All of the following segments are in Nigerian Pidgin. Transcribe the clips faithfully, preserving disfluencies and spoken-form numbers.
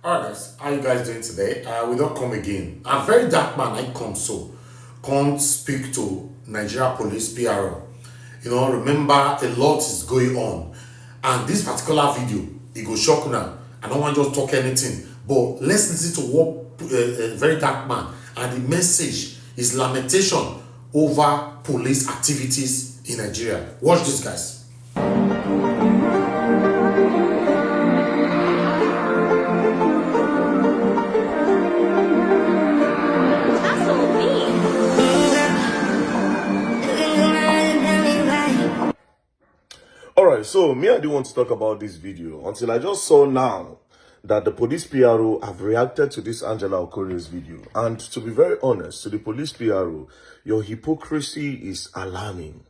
Alright guys, how you guys doing today? Uh, we don't come again. A very dark man I come so, come speak to Nigeria Police P R O. You know, remember, a lot is going on, and this particular video, it go shock now. I don't want to just talk anything, but let's listen to what uh, a very dark man and the message, his lamentation over police activities in Nigeria. Watch this, guys. All right, so me, I do want to talk about this video until I just saw now that the police P R O have reacted to this Angela Okorio's video. And to be very honest, to the police P R O, your hypocrisy is alarming.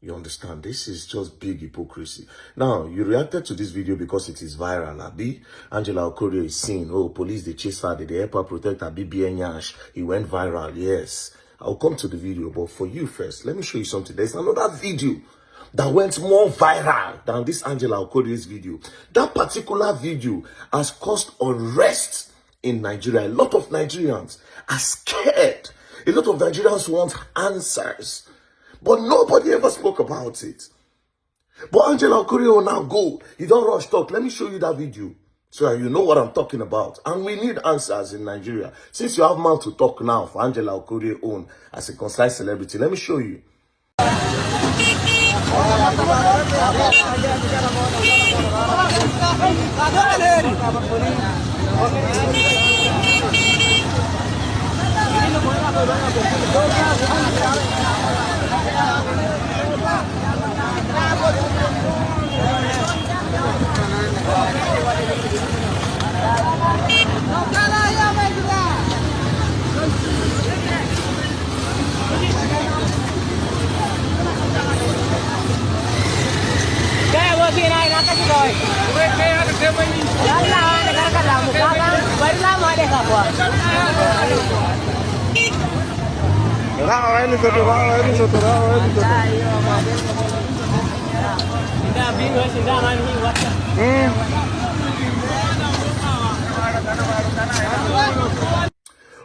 You understand? This is just big hypocrisy. Now, you reacted to this video because it is viral, Abi. Angela Okorio is seen. Oh, police, they chase her, they, they help her protect her B B N Yash. It went viral, yes. I'll come to the video, but for you first, let me show you something. There's another video that went more viral than this Angela Okorio's video. That particular video has caused unrest in Nigeria. A lot of Nigerians are scared. A lot of Nigerians want answers, but nobody ever spoke about it. But Angela Okorio now go. You don't rush talk. Let me show you that video so that you know what I'm talking about. And we need answers in Nigeria. Since you have mouth to talk now for Angela Okorio own as a concise celebrity, let me show you.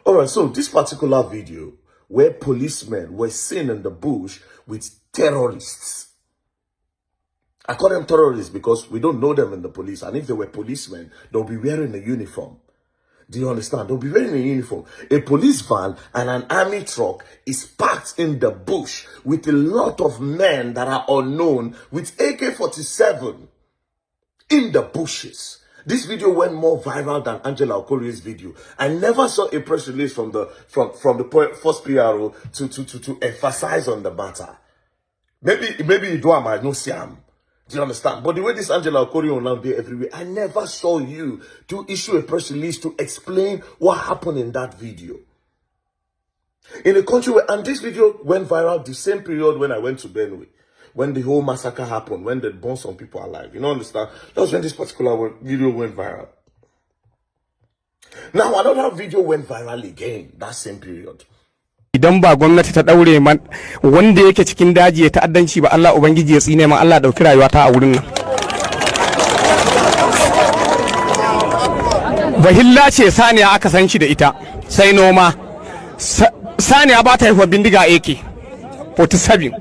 All right, so this particular video where policemen were seen in the bush with terrorists. I call them terrorists because we don't know them in the police. And if they were policemen, they'll be wearing a uniform. Do you understand? They'll be wearing a uniform. A police van and an army truck is parked in the bush with a lot of men that are unknown with A K forty-seven in the bushes. This video went more viral than Angela Okorio's video. I never saw a press release from the from from the first P R O to to to to emphasize on the matter. Maybe maybe you do am, I no see am. Do you understand? But the way this Angela Okorio now dey everywhere, I never saw you to issue a press release to explain what happened in that video. In a country where, and this video went viral the same period when I went to Benue, when the whole massacre happened, when they burned some people alive. You know, understand? That was when this particular video went viral. Now, another video went viral again that same period. Idan ba gwamnati ta daure man wanda yake cikin daji ya ta'addanci ba, Allah ubangiji ya tsine man, Allah dauki rayuwata a wurin nan. Bahilla ce saniya aka san shi da ita, sai noma. Saniya ba ta haifa bindiga A K forty-seven.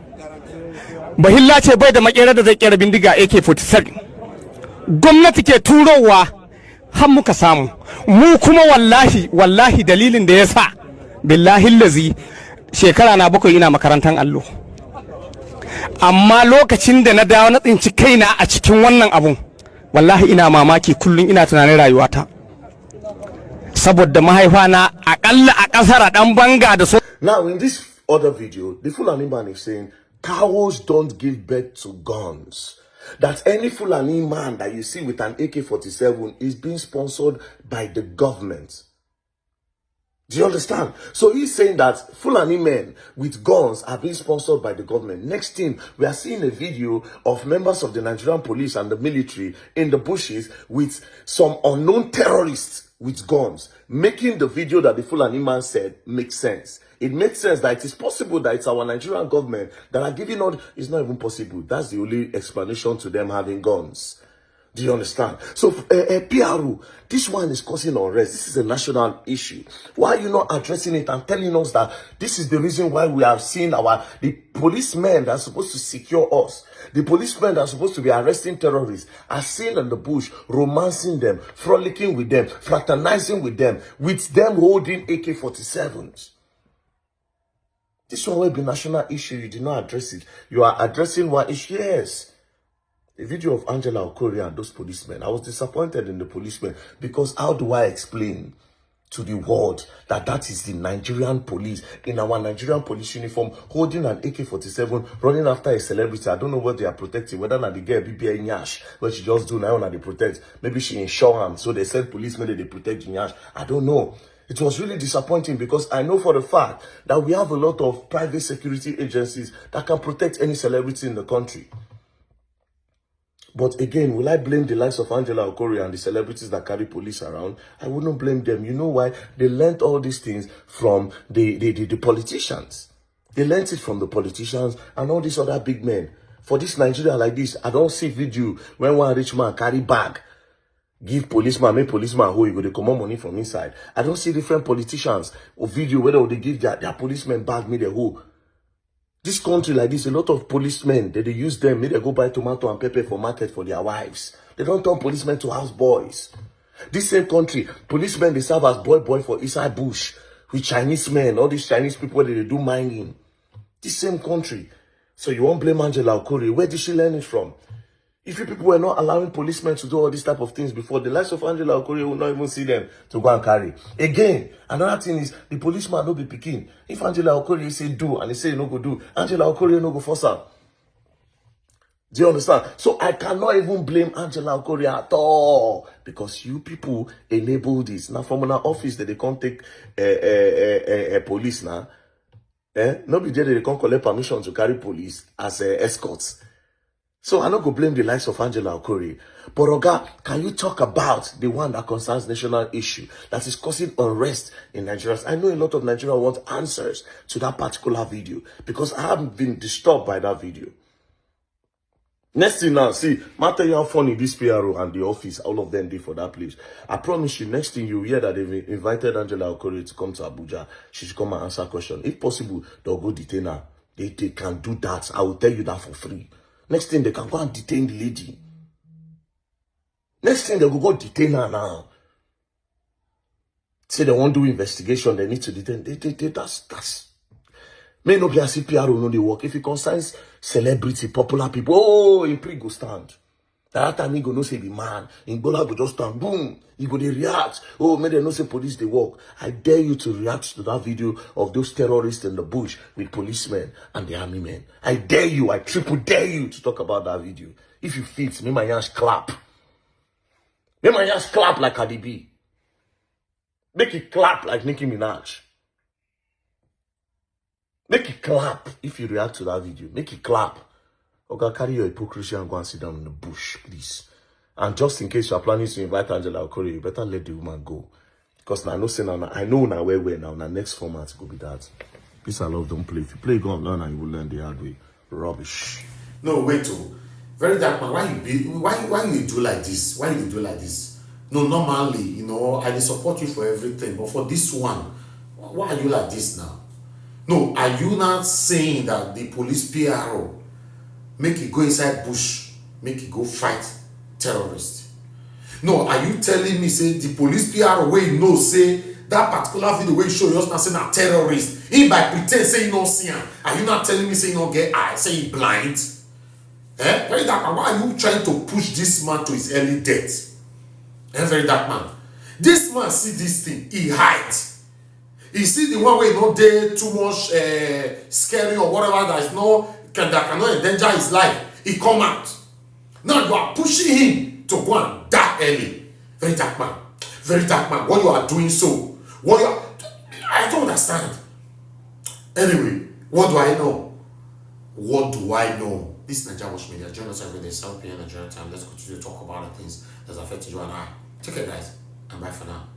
Bahilla ce bai da makera da zai kera bindiga A K forty-seven. Gwamnati ke turowa har muka samu. Mu kuma wallahi wallahi dalilin da ya sa, billahi lazi, shekara na bakwai ina makarantar allo, amma lokacin da na dawo na tsinci kaina a cikin wannan abun, wallahi ina mamaki, kullum ina tunanin rayuwata, saboda mahaifa na akalla a kasar dan banga da so. Now, in this other video, the Fulani man is saying cows don't give birth to guns. That any Fulani man that you see with an A K forty-seven is being sponsored by the government. Do you understand? So he's saying that Fulani men with guns are being sponsored by the government. Next thing, we are seeing a video of members of the Nigerian police and the military in the bushes with some unknown terrorists with guns, making the video that the Fulani man said make sense. It makes sense that it is possible that it's our Nigerian government that are giving out. It's not even possible. That's the only explanation to them having guns. Do you understand? So, uh, uh, P R O, this one is causing unrest. This is a national issue. Why are you not addressing it and telling us that this is the reason why we are seeing our the policemen that are supposed to secure us, the policemen that are supposed to be arresting terrorists, are seen in the bush, romancing them, frolicking with them, fraternizing with them, with them holding A K forty-sevens. This one will be national issue. You did not address it. You are addressing one issue. Yes. The video of Angela Okorie and those policemen. I was disappointed in the policemen because how do I explain to the world that that is the Nigerian police in our Nigerian police uniform holding an A K forty-seven, running after a celebrity? I don't know what they are protecting, whether na the girl B B I Nyash, what she just do now, na they protect. Maybe she insure am, so they send policemen that they protect the Nyash. I don't know. It was really disappointing because I know for a fact that we have a lot of private security agencies that can protect any celebrity in the country. But again, will I blame the likes of Angela Okorie and the celebrities that carry police around? I wouldn't blame them. You know why? They learned all these things from the, the, the, the politicians. They learned it from the politicians and all these other big men. For this Nigeria like this, I don't see video when one rich man carry bag, give policeman, make policeman hold, you go dey comot money from inside. I don't see different politicians or video where they give their, their policemen bag, make they hold. This country like this, a lot of policemen, they dey use them, make they go buy tomato and pepper for market for their wives. They don't turn policemen to house boys. This same country, policemen, they serve as boy boy for inside bush with Chinese men, all these Chinese people that they do mining. This same country. So you won't blame Angela Okorie. Where did she learn it from? If you people were not allowing policemen to do all these type of things before, the likes of Angela Okorie will not even see them to go and carry. Again, another thing is, the policeman no be pikin. If Angela Okorie say do and he say no go do, Angela Okorie no go force am. Do you understand? So I cannot even blame Angela Okorie at all because you people enable this. Now from our office that they can't take a, a, a, a, a police now. Eh? No be there they can't collect permission to carry police as a escorts. So I no go blame the likes of Angela Okorie. But Oga, can you talk about the one that concerns national issue that is causing unrest in Nigeria? I know a lot of Nigerians want answers to that particular video because I haven't been disturbed by that video. Next thing now, see, ma tell you how funny this P R O and the office, all of them did for that place. I promise you, next thing you hear that they've invited Angela Okorie to come to Abuja, she should come and answer question. If possible, they'll go detain her. They, they can do that. I will tell you that for free. Next thing, they can go and detain the lady. Next thing, they will go detain her now. Say they won't do investigation, they need to detain. They, they, they, that's, that's, may no be as if P R O no dey work. If it concerns celebrity, popular people, oh, in pre go stand. That time he go no say be man. In Bola go just stand, boom. He go dey react. Oh, may they no say police they work. I dare you to react to that video of those terrorists in the bush with policemen and the army men. I dare you, I triple dare you to talk about that video. If you fit, make my ass clap. Make my ass clap like Cardi B. Make it clap like Nicki Minaj. Make it clap if you react to that video. Make it clap. Oga, carry your hypocrisy and go and sit down in the bush, please. And just in case you are planning to invite Angela Okorie, you better let the woman go. Because now I know say now, now I know now where we're now. Now next format go be that. Peace and love, don't play. If you play, go and learn, and you will learn the hard way. Rubbish. No, wait, oh. Very dark man, why you be why why you do like this? Why you do like this? No, normally, you know, I dey support you for everything, but for this one, why are you like this now? No, are you not saying that the police P R O make it go inside bush, make it go fight terrorists? No, are you telling me say the police P R O wey you know say that particular video wey you show us now say na terrorist, he by pretend say he no see am? Are you not telling me say he no get eye, say he blind? Eh? Very dark man, why are you trying to push this man to his early death? Eh, very dark man. This man see this thing, he hide. He see the one wey no dey too much uh, scary or whatever that is no can that cannot endanger his life. He come out. Now you are pushing him to go and die early. Very dark man. Very dark man. What you are doing so? What you are, I don't understand. Anyway, what do I know? What do I know? This is Naija Watch Media. Join us every day, seven p.m. Nigerian time. Let's continue to talk about the things that affect you and I. Take care, guys, and bye for now.